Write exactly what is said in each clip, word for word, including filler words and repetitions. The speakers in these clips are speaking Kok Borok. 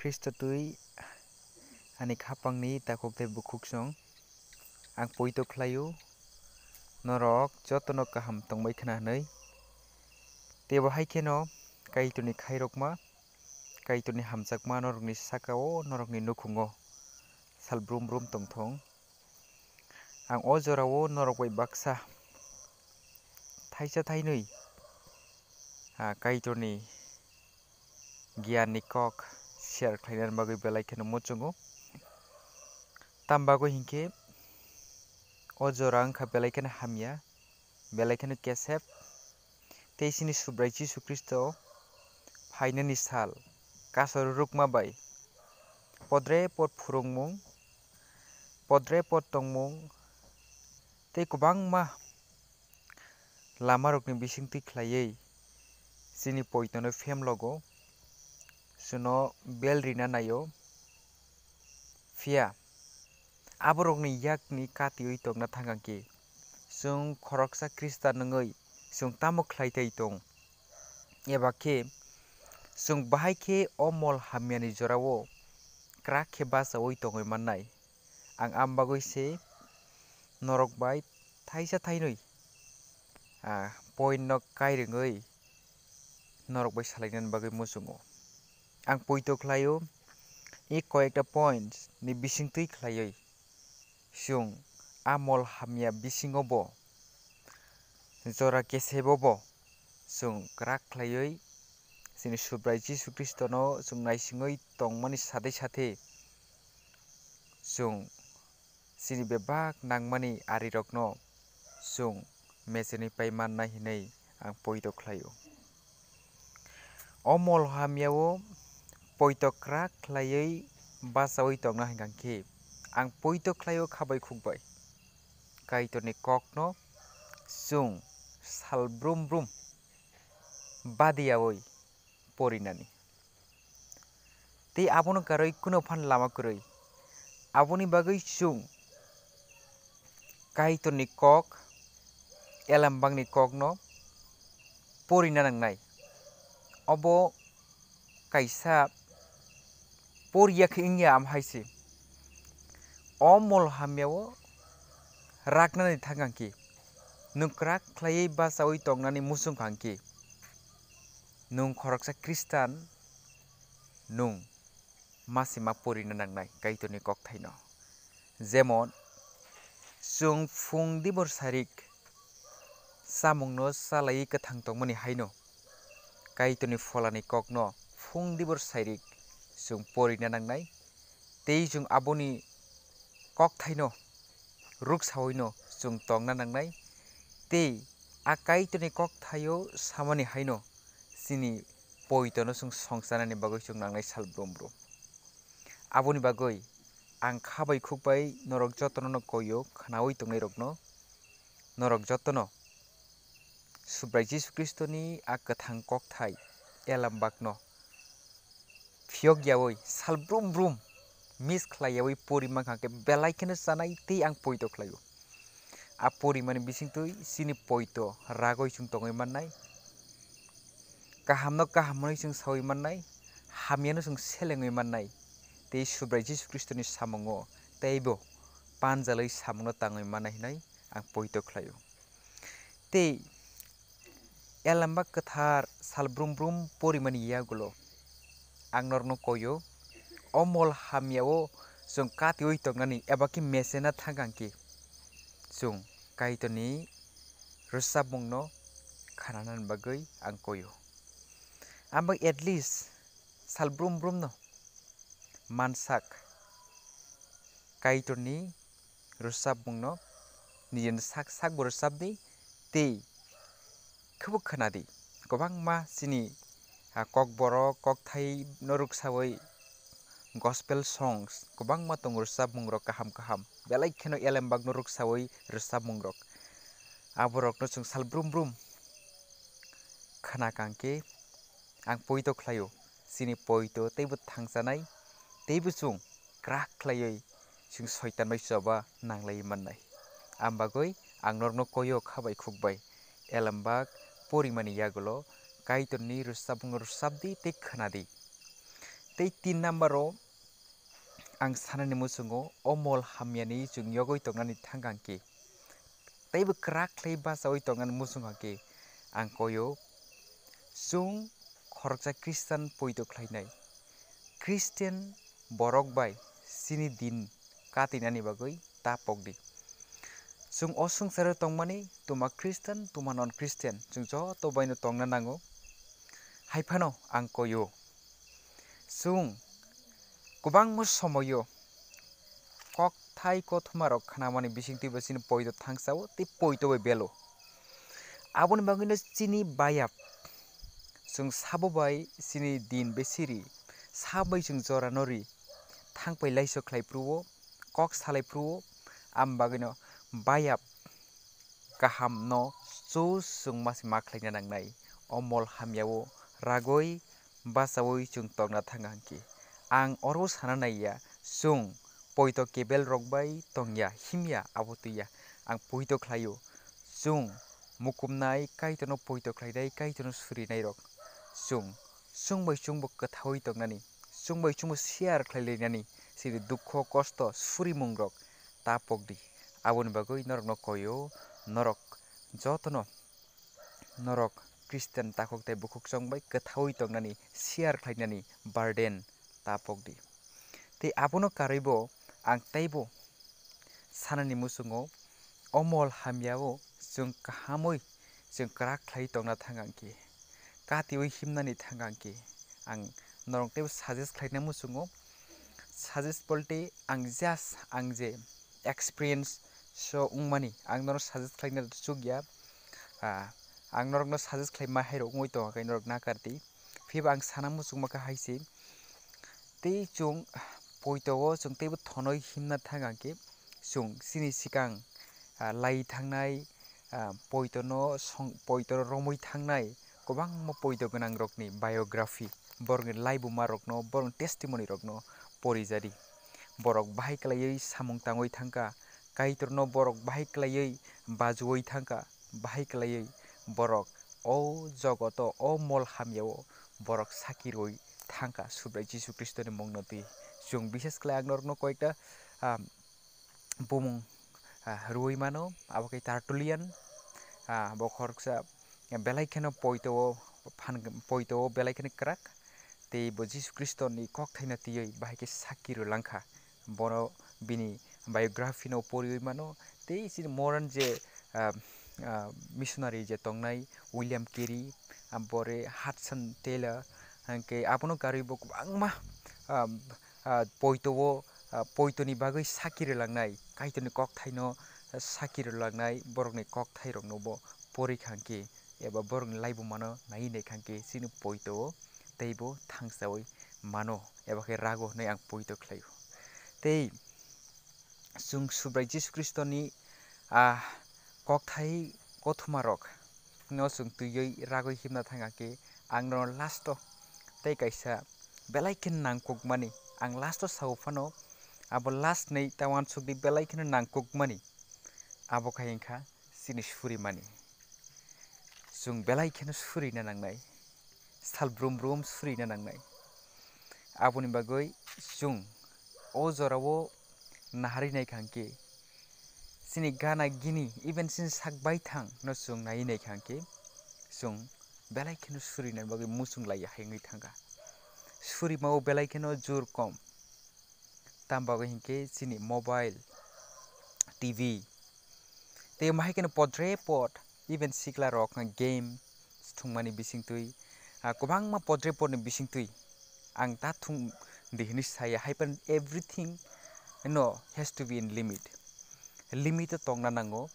Khristo twi ani khapangni takhuk tei bukhuksong. Ang poito khlaio, norok jotono kaham tongbai khna hwnwi. Tei bo hai kheno Kaitorni khairokma, Kaitorni hamjakma norokni saka-o, norokni nukhungo sal brum brum tongthong. Ang o jorao norok bai baksa thaisa thainwi, ah, Kaitorni giyanni kok share khlainani bagwi belai kheno muchungo. Tam bagwi hinkhe o jora wngkha belai kheno hamya, belai kheno kesep. Tei chini Subrai Jisu Khristo phainani sal, kaso rwrwkma bai podre pod phwrwngmung, podre pod tongmung tei kwbangma lamarokni bisingtwi khlaiwi chini poitono phemlogo, chwngno bel rina naio. Phiya aborokni yakni katiwi tongna thang khe, chwng khoroksa Khristan wngwi chwng tamo khlai tei tong? Eba khe chwng bahai khe o mol hamyani jorao kwrak khe bachaui tongwi mannai? Ang am bagwi se norok bai thaisa thainwi, ah, point no kairwngwi norok bai salainani bagwi muchungo. Ang poito khlaio, e koyekta points ni bisingtwi khlaiwi chwng a mol hamya bisingo bo, jora kesebo bo chwng kwrak khlaiwi chini Subrai Jisu Khristono chwng naisingwi tongmani sathe sathe chwng chini bebak nangmani arirokno chwng mechenwi pai mannai hinwi ang poito khlaio. O mol hamyao poito kwrak khlaiwi bachaui tongna hwnkha khe, ang poito khlaio kha bai khuk bai Kaitorni kokno chwng sal brum brum badiyaui porinani. Tei abono karwi kuno phan lama kwrwi. Aboni bagwi chwng Kaitorni kok, elembakni kokno porina nangnai. Obo kaisa poriya khe wngya am hai se. O mol hamyao raknani thang khe, nwng kwrak khlaiwi bachaui tongnani muchung kha khe, nwng khoroksa Khristan, nwng ma se ma porina nangnai Kaitorni kokthaino. Jemon, chwng phung dibor sairik chamungno chalaiwi kwthang tongmani haino Kaitorni Pholani kokno phung dibor sairik chwng porina nangnai, tei chwng aboni kokthaino ruksaoino chwng tongna nangnai, tei a Kaitorni kokthaio samani haino chini poitono chwng songchanani bagwi chwng nangnai sal brum brum. Aboni bagwi ang kha bai khuk bai norok jotono no koio khnaui tongnairokno, norok jotono Subrai Jisu Khristoni a kwthang kokthai elembakno phiyok yaui sal brum brum miss khlai yaui pori mankha khe belai kheno chanai tei ang poito khlaio. A porimani bisingtwi chini poito ragwi chwng tongwi mannai, kahamno kaham hwnwi chwng saui mannai, hamyano chwng selengwi mannai, tei Subrai Jisu Khristoni samungo teibo panjalwi samungno tangwi mannai hwnwi ang poito khlaio. Tei elembak kwthar sal brum brum porimani yagulo ang norokno koio, o mol hamyao chwng katiui tongnani eba khe mechena thang khe chwng Kaitorni rwchapmungno khnanani bagwi ang koio. Ang bai at least sal brum brumno mansak Kaitorni rwchapmungno nijini sak sak bo rwchapdi tei khebo khwnadi. Kwbangma chini, ah, kokborok, kokthaino rwksaui gospel songs kwbangma tongo rwchapmungrok kaham kaham. Belai kheno elembakno rwksaui rwchapmungrok. Aborokno chwng sal brum brum khna kang khe ang poito khlaio. Chini poito teibo thangchanai, teibo chwng kwrak khlaiwi chwng soitan bai choba nanglaiwi mannai. Ang bagwi ang norokno koio kha bai khuk bai elembak porimani yagulo Kaitorni rwchapmung rwchapdi tei khwnadi. Tei tin number o ang sanani muchungo o mol hamyani chwng yogwi tongnani thangkang khe, teibo kwrak khlai bachaui tongnani muchung khe ang koyo chwng khoroksa Christian poito khlainai, Christian borok bai chini din katinani bagwi ta pokdi. Chwng o swngcharo tongmani, tuma Christian, tuma non Christian, chwng joto baino tongna nango. Haiphano ang koyo, chwng kwbangma somoio kokthai kothoma rok khnamani bisingtwi bo chini poito thangsa-o tei poito bai belo. Aboni bagwino chini bayap chwng sabo bai chini din besiri, sabo bai chwng jora no ri, thangpai laisok khlai phuru-o, kok salai phuru-o, aboni bagwino bayap kaham no choose chwng mase ma khlaina nangnai. O mol hamya-o ragwi bachaui chwng tongna thang kha hwnkhe, ang oro sana naiya, chwng poito kebel rok bai tongya himya abo twiya. Ang poito khlaio, chwng mukumnai Kaitorno poito khlainai, Kaitorno surinai rok, chwng chwng bai chwngbo kwthaui tongnani, chwng bai chwngbo share khlai lainani, chini dukho kosto surimung rok ta pokdi. Aboni bagwi norokno koyo, norok jotono norok Christian takhuk tei bukhuk chwng bai kwthaui tongnani, share khlainani burden ta pokdi. Tei abono karwibo ang teibo sanani muchungo o mol hamya-o chwng kahamwi chwng kwrak khlai tongna thang khe, katiui himnani thang khe, ang norok teibo suggest khlaina muchungo. Suggest bolte ang just ang je experience so wngmani ang norok suggest khlaina chukya. Ah, ang norokno suggest khlai ma hai rok wngwi tongo khe norok nakardi. Phiba ang sana muchungma kha hai se. Tei chwng poito-o chwng teibo thonoi himna thang khe chwng chini swkang, ah, lai thangnai, ah, poitono song-, poito romwi thangnai kwbangma poito gwnangrokni biography, borokni laibumarokno, borokni testimony rokno porijadi. Borok bahai kwlaiwi samung tangwi thangkha, Kaitorno borok bahai kwlaiwi bajuwi thangkha, bahai kwlaiwi borok o jogoto, o mol hamya-o borok saki rwui thangkha Subrai Jisu Khristoni mungno twi. Chwng bishes khlai ang norokno koyekta, ah, bumung, ah, rwui mano, abo khe Tertullian, ah, bo khoroksa belai kheno poito-o phan, poito-o belai kheno kwrak, tei bo Jisu Khristoni kokthaino twiwi bahai khe saki rwlangkha. Bono bini biography no poriwi mano, tei chini modern je, ah, ah, missionary je tongnai William Carey, ah, bore Hudson Taylor, hwnkhe abono karwi bo kwbangma, ah, ah, poito-o, ah, poitoni bagwi saki rwlangnai, Kaitorni kokthaino saki rwlangnai borokni kokthairokno bo pori kha hwnkhe, eba borokni laibumano naiwi naikha hwnkhe chini poito-o teibo thangsaui mano, eba khe rago hwnwi ang poito khlaio. Tei chwng Subrai Jisu Khristoni, ah, kokthai kothomarokno chwng twiwi ragwi himna thang khe, ang norok last-o tei kaisa belai khe nangkukmani, ang last-o sao phano abo last ni ta uansukni belai kheno nangkukmani, abo khe wngkha chini surimani. Chwng belai kheno surina nangnai, sal brum brum surina nangnai. Aboni bagwi chwng o jorao naharwi naikha hwnkhe, chini gana gini, even chini sak baithang no chwng naiwi naikha hwnkhe, chwng belai kheno surina bagwi muchung laiya hai wngwi thangkha. Surimao belai kheno jur kom. Tam bagwi hinkhe chini mobile, T V, tei mahai kheno podre pod, even sikla rok game thwngmani bisingtwi, ah, kwbangma podre podni bisingtwi ang ta thwng di hwnwi saya, hai phano everything no has to be in limit, limit o tongna nango.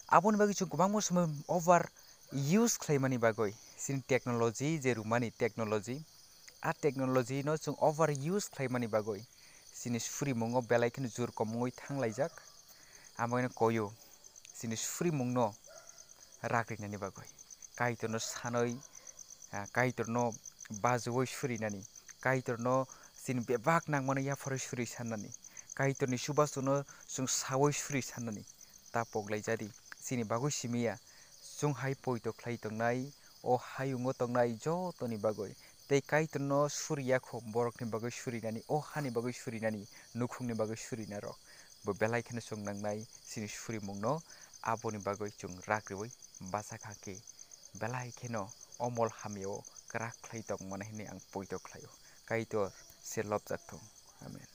Aboni bagwi chwng kwbangma somoi over use khlaimani bagwi chini technology je rwmani technology, a technology no chwng over use khlaimani bagwi chini surimungo belai kheno jur kom wngwi thanglaijak. Amo eno koyo chini surimungno ragrinani bagwi, Kaitorno sanwi, ah, Kaitorno bajuwi surinani, Kaitorno chini bebak nangmano yapharwi suri sannani, Kaitorni chubachuno chwng sawi suri sannani ta pok laijadi. Chini bagwi simi ya, chwng hai poito khlai tongnai, o hayungo tongnai jotoni bagwi, Tei Kaitorno suriya kho, borokni bagwi surinani, o hani bagwi surinani, nukhungni bagwi surinarok. Bo belai kheno chwng nangnai chini surimungno, aboni bagwi chwng rak riwi bachakha khe belai kheno omol hamyao kwrak khlai tongmani hwnwi ang poito khlaio. Kaitor se lobjak thung. Amen.